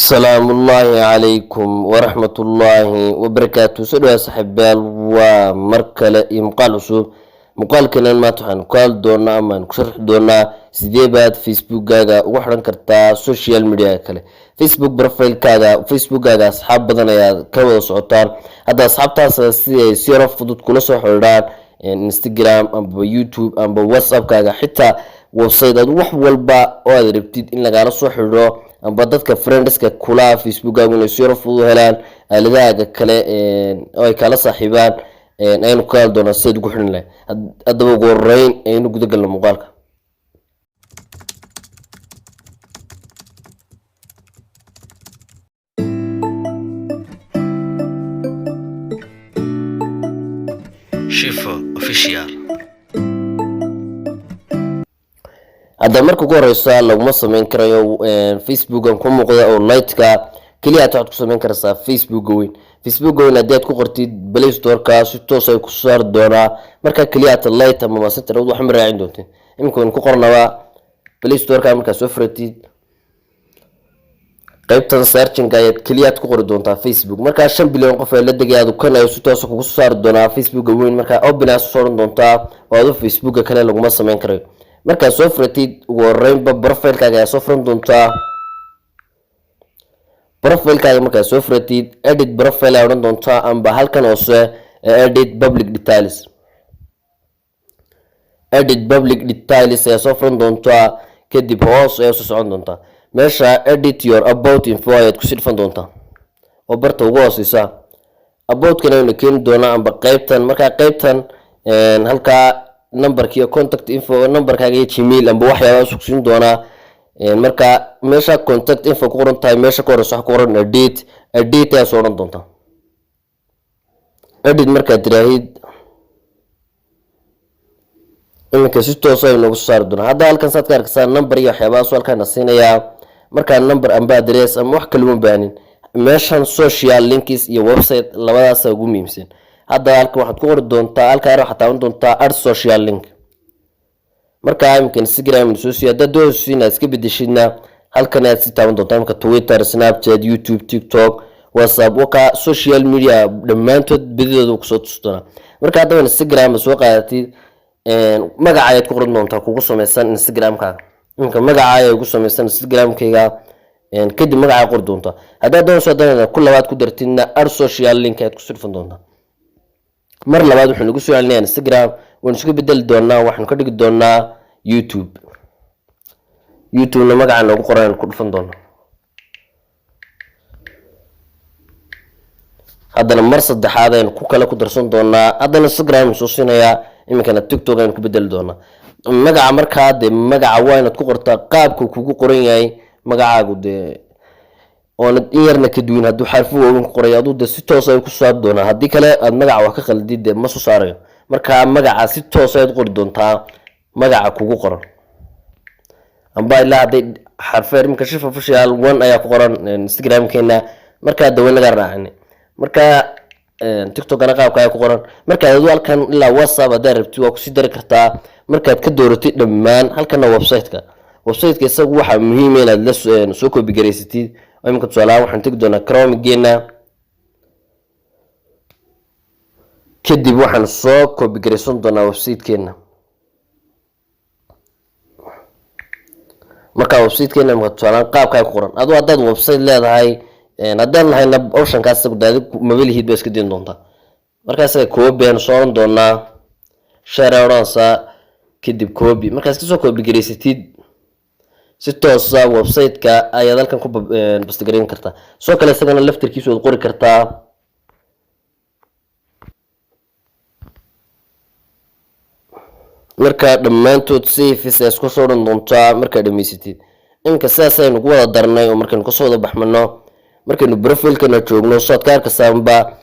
Salaamullaahi calaykum waraxmatullaahi wabarakaatu. Soo dhawaad, saaxiibayaal, waa mar kale iyo muuqaal cusub. Muuqaalkanan maanta waxaan ku hadli doonaa ama aan ku sharxi doonaa sidee baad Facebookkaaga ugu xiran kartaa social media kale. Facebook profilekaaga, Facebookkaaga asxaab badan ayaad ka wada socotaan. Hadda asxaabtaas si ay si yaro fudud kula soo xidhiidhaan Instagram amba YouTube amba WhatsAppkaaga, xitaa website aad wax walba oo aad rabtid in lagala soo xidhiidho, amba dadka friendska kula Facebookkaagu inay si yaro fudud u helaan aaladahaaga kale oo ay kala saaxiibaan, aynu ka hadli doonaa sidaad ugu xidhan lahay. Haddaba ugu horeyn aynu guda galno muuqaalka. Shifo Official. Hadda marka ugu horeysa laguma sameyn karayo Facebookan ku muuqda oo Lite-ka keliya. Waxaad ku sameyn karaysaa Facebooka weyn. Facebooka weyn haddii aad ku qortid Play Storeka, si toos ay ku saari doonaa. Marka keliya aad Lite ama Messenger wax ma raacin doontin. Iminka waynu ku qornabaa Play Storeka. Markaa soo furatid, qaybtan searchinga ayaad keliya aad ku qori doontaa Facebook. Markaa 5 bilyan qof ay la degay adu kan ay si toos kugu soo saari doonaa Facebooka weyn. Markaa open aad soo oran doontaa oo adu Facebooka kale laguma sameyn karayo. Markaad soo furatid, ugu horeynba profilekaaga ayaa soo furan doontaa. Profilekaaga markaad soo furatid, edit profile ayaa odhan doontaa amba halkan hoose edit public details. Edit public details ayaa soo furan doontaa. Kadib hoos ayaa soo socon doontaa, meesha edit your about info ayaad kusii dhifan doontaa oo barta ugu hooseysa. Aboutkana aynu keeni doonaa amba qeybtan. Markaa qeybtan halkaa numberka iyo contact info, numberkaaga iyo Gmail amba waxyaaba sugsiin doonaa. Marka meesha contact info ku qoran tahay, meesha ka horeysa waxa ku qoran edit. Edit ayaa soo odhan doontaa. Edit markaad tiraahid, iminka si toos ay noogu soo saari doonaa. Hadda halkan saad ka arkaysaa, number iyo waxyaabahaas halkaana siinayaa. Markaa number amba address ama wax kale uma baanin. Meeshan social links iyo website labadaasa ugu muhiimsan. Hadda halkan waxaad ku qori doontaa, halkaa waxaad taaban doontaa add social link. Markaa imika Instagram soo siiyo. Haddaad doonayso inaad iska bedeshidna, halkan ayaad si taaban doontaa. Imika Twitter, Snapchat, YouTube, TikTok, WhatsApp, waka social media dhammaantood bedidooda kusoo tusi doonaa. Marka haddaba Instagram soo qaadatid, magaca ayaad ku qoran doontaa kugu sameysan Instagramkaaga. Iminka magaca ayaa ugu sameysan Instagramkayga. Kadib magacaa qori doontaa. Haddaad doonayso haddana ku labaad ku dartidna, add social link ayaad kusoo dhufan doontaa. Mar labaad wuxuu nagu soo celinayaa Instagram. Waynu isku bedeli doonaa, waxaanu ka dhigi doonaa YouTube. YouTubena magaca noogu qoran aynu ku dhufan doonaa. Haddana mar saddexaad aynu ku kale ku darsan doonaa. Haddana Instagram soo siinayaa. Iminkana TikTok aynu ku bedeli doonaa magaca. Markaa dee magaca waa inaad ku qortaa qaabka kugu qoran yahay magacaagu, dee oonad in yarna ka duwin. Hadduu xarfo waaweyn ku qoray, aduu dee si toos ay ku saari doonaa. Haddii kale aad magaca wax ka khaldid, dee ma soo saarayo. Markaa magaca si toos ayaad qori doontaa magaca kugu qoran, amba ilaa hadday xarfeer. Iminka Shifa Official one ayaa ku qoran Instagramkeena. Markaa daweynagaa raacini. Marka TikTokana qaabka ayaa ku qoran. Markaad adu halkan ilaa WhatsApp haddaad rabtid, waa kusii dari kartaa markaad ka dooratid dhammaan. Halkana websiteka. Websiteka isagu waxaa muhiima inaad la soo copy garaysatid. Iminka tusaalahaan waxaan tegi doonaa Chromegeena. Kadib waxaan soo copy garaysan doonaa websitekeena. Marka websitekeena imika tusaalahaan qaabkaa ku qoran. Aduu haddaad website leedahay, haddaan lahayna optionkaas isagu daadi maba lihid, ba iska dayn doontaa. Markaa isaga copy aynu soo oran doonaa, share ay odhanaysaa, kadib copy. Markaad kasoo copy garaysatid, si toosa website-ka ayaad halkan ku paste garayn kartaa. Sidoo kale isagana laftarkiisu waad qori kartaa. Marka dhammaantood save ayaa isku soo odhan doontaa markaad dhamaysatid. Iminka sidaas aynu ku wada darnay oo markaynu kasoo wada baxmano, markaynu profilkana joogno, soad ka arkaysaanba,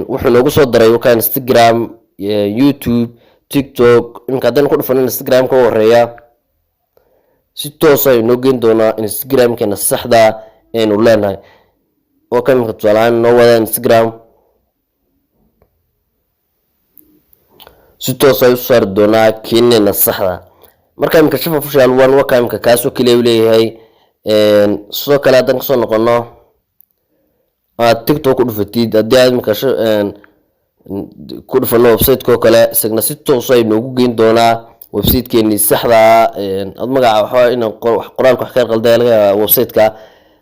wuxuu noogu soo daray wakaa Instagram, YouTube, TikTok. Iminka haddaynu ku dhufano Instagram-ka u horeeya, si toos aynu noo geyn doonaa Instagramkeena saxda aynu leenahay oo ka iminka tusaalahaan noo wada Instagram. Si toos ay u saari doonaa keeneena saxda. Marka iminka Shifa Official one, wakaa iminka kaasoo keliya u leeyahay. Sidoo kale, haddaan kasoo noqono, aad TikTok ku dhufatid, haddii aad imika ku dhufano website-ko kale, isagna si toos ay noogu geyn doonaa website-keenii saxda. Ad magaca waxaa in qoraalka wax ka qalday laga yaabaa website-ka.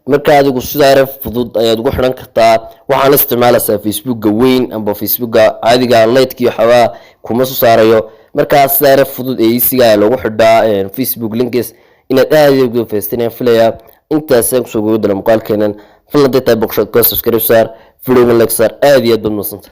Marka adigu sidaa yar fudud ayaad ugu xidhan kartaa. Waxaan isticmaalaysaa Facebooka weyn amba Facebooka caadiga, Lite-kii waxyaabaa kuma soo saarayo. Markaa sidaa yar fudud ee easy-ga loogu xidhaa Facebook links. Inaad aad uga faysteen filaya. Intaasaan kusoo gogi doona muuqaalkeenan. Fadlan, haday tahay boqoshad, ka subscribe saar, videoga like saar. Aad iyo aad baad mahadsantay.